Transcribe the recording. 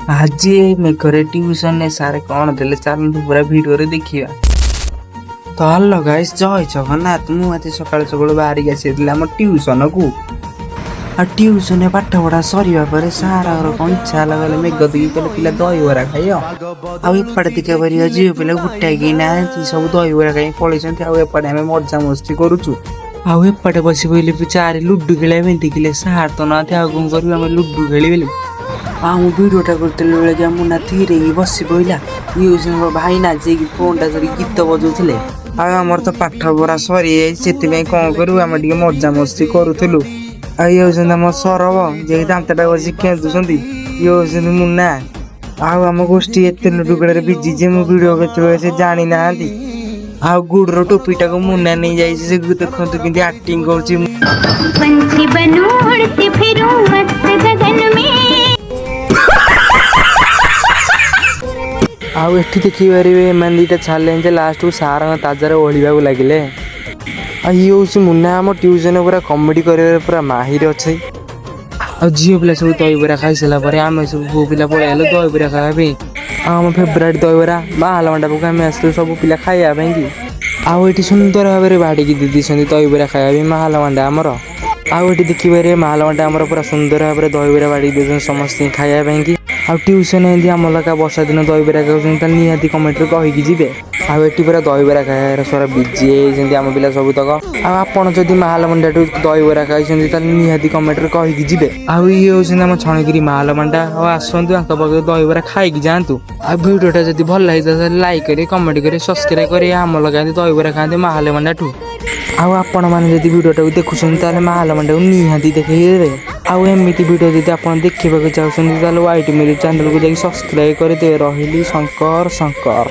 ଆଜି ଏଇ ମେଘରେ ଟ୍ୟୁସନରେ ସାର୍ କ'ଣ ଦେଲେ, ଚାଲନ୍ତୁ ପୁରା ଭିଡ଼ିଓରେ ଦେଖିବା। ତ ହ୍ୟାଲୋ ଗାଇସ୍, ଜୟ ଜଗନ୍ନାଥ। ମୁଁ ଆଜି ସକାଳୁ ସକାଳୁ ବାହାରିକି ଆସିଥିଲି ଆମ ଟ୍ୟୁସନକୁ। ଆଉ ଟ୍ୟୁସନରେ ପାଠ ପଢ଼ା ସରିବା ପରେ ସାରଙ୍କର କ'ଣ ଇଚ୍ଛା ହେଲା, କହିଲେ ମେଘ ଦେଖିକି କହିଲେ, ପିଲା ଦହିବରା ଖାଇବ? ଆଉ ଏପଟେ ଦେଖିବା ପାରିବା, ଝିଅ ପିଲା ଗୋଟାଏ କେହି ନାହାନ୍ତି, ସବୁ ଦହିବରା ଖାଇକି ପଳେଇଛନ୍ତି। ଆଉ ଏପଟେ ଆମେ ମଜାମସ୍ତି କରୁଛୁ। ଆଉ ଏପଟେ ବସି ପଇଲେ ବି ଚାରି ଲୁଡୁ ଖେଳିବା ପାଇଁ। ଦେଖିଲେ ସାର୍ ତ ନାହାନ୍ତି, ଆଉ କ'ଣ କରିବୁ, ଆମେ ଲୁଡୁ ଖେଳିବେଲି। ଆଉ ମୁଁ ଭିଡ଼ିଓଟା କରୁଥିଲି ବେଳେ କି ମୁନା ଧୀରେଇକି ବସି ପଇଲା। ଇଏ ହେଉଛି ମୋ ଭାଇନା, ଯିଏକି ଫୋନଟା ଧରିକି ଗୀତ ବଜାଉଥିଲେ। ଆଉ ଆମର ତ ପାଠ ପଢ଼ା ସରିଯାଇଛି, ସେଥିପାଇଁ କ'ଣ କରିବୁ, ଆମେ ଟିକେ ମଜାମସ୍ତି କରୁଥିଲୁ। ଆଉ ଇଏ ହେଉଛନ୍ତି ଆମ ସରବ, ଯିଏକି ଦାନ୍ତଟା ବସି ଖେଞ୍ଚୁଛନ୍ତି। ଇଏ ହେଉଛନ୍ତି ମୁନା। ଆଉ ଆମ ଗୋଷ୍ଠୀ ଏତେ ଲୁଡୁ ଖେଳରେ ବିଜି ଯେ ମୁଁ ଭିଡ଼ିଓ କରୁଛି ସେ ଜାଣିନାହାନ୍ତି। ଆଉ ଗୁଡର ଟୋପିଟାକୁ ମୁନା ନେଇଯାଇଛି। ସେ ଦେଖନ୍ତୁ କେମିତି ଆକ୍ଟିଂ କରୁଛି। पंछी बनूं, उड़ती फिरूं मस्त गगन में। ଆଉ ଏଠି ଦେଖିପାରିବେ, ଏମାନେ ଦୁଇଟା ଚ୍ୟାଲେଞ୍ଜ, ଲାଷ୍ଟକୁ ସାରଙ୍କ ତାଜାରେ ଓହଳିବାକୁ ଲାଗିଲେ। ଆଉ ଇଏ ହେଉଛି ମୁନା, ଆମ ଟ୍ୟୁସନରେ ପୁରା କମେଡ଼ି କରିବାରେ ପୁରା ମାହିର ଅଛି। ଆଉ ଝିଅ ପିଲା ସବୁ ଦହିବରା ଖାଇସାରିଲା ପରେ ଆମେ ସବୁ ପୁଅ ପିଲା ପଳେଇ ଆଇଲୁ ଦହିବରା ଖାଇବା ପାଇଁ। ଆଉ ଆମ ଫେବରାଇଟ୍ ଦହିବରା ମାହାଲ ମଣ୍ଡପକୁ ଆମେ ଆସିଲୁ ସବୁ ପିଲା ଖାଇବା ପାଇଁ କି। ଆଉ ଏଠି ସୁନ୍ଦର ଭାବରେ ବାଡ଼ିକି ଦେଇ ଦେଇଛନ୍ତି ଦହିବରା ଖାଇବା ପାଇଁ ମାହାଲ ମଣ୍ଡା ଆମର। ଆଉ ଏଠି ଦେଖିପାରିବେ, ମାହାଲ ମଣ୍ଡା ଆମର ପୁରା ସୁନ୍ଦର ଭାବରେ ଦହିବରା ବାଡ଼ିକି ଦେଉଛନ୍ତି ସମସ୍ତଙ୍କୁ ଖାଇବା ପାଇଁ କି। ଆଉ ଟ୍ୟୁସନ୍ ଏମିତି ଆମ ଲେଖା ବର୍ଷା ଦିନ ଦହିବରା ଖାଉଛନ୍ତି, ତାହେଲେ ନିହାତି କମେଣ୍ଟରେ କହିକି ଯିବେ। ଆଉ ଏଠି ପୁରା ଦହିବରା ଖାଇବାରେ ସାରା ବିଜି ହେଇଛନ୍ତି ଆମ ପିଲା ସବୁତକ। ଆଉ ଆପଣ ଯଦି ମାହାଲ ମଣ୍ଡାଠୁ ଦହିବରା ଖାଇଛନ୍ତି, ତାହେଲେ ନିହାତି କମେଣ୍ଟରେ କହିକି ଯିବେ। ଆଉ ଇଏ ହେଉଛନ୍ତି ଆମ ଛଣଗିରି ମାହାଲ ମଣ୍ଡା। ଆଉ ଆସନ୍ତୁ, ଆଙ୍କ ପାଖରେ ଦହିବରା ଖାଇକି ଯାଆନ୍ତୁ। ଆଉ ଭିଡ଼ିଓଟା ଯଦି ଭଲ ହେଇଥାଏ, ତାହେଲେ ଲାଇକ୍ କରି, କମେଣ୍ଟ କରି, ସବସ୍କ୍ରାଇବ୍ କରି ଆମ ଲଗାନ୍ତି, ଦହିବରା ଖାଆନ୍ତି ମାହାଲ ମଣ୍ଡାଠୁ। ଆଉ ଆପଣମାନେ ଯଦି ଭିଡ଼ିଓଟାକୁ ଦେଖୁଛନ୍ତି, ତାହେଲେ ମାହାଲ ମଣ୍ଡାକୁ ନିହାତି ଦେଖେଇ ଦେବେ। ଆଉ ଏମିତି ଭିଡ଼ିଓ ଯଦି ଆପଣ ଦେଖିବାକୁ ଚାହୁଁଛନ୍ତି, ତାହେଲେ ୱାଇଟ୍ ମିଲ୍ ଚ୍ୟାନେଲକୁ ଯାଇକି ସବସ୍କ୍ରାଇବ୍ କରିଦେବେ। ରହିଲି, ଶଙ୍କର ଶଙ୍କର।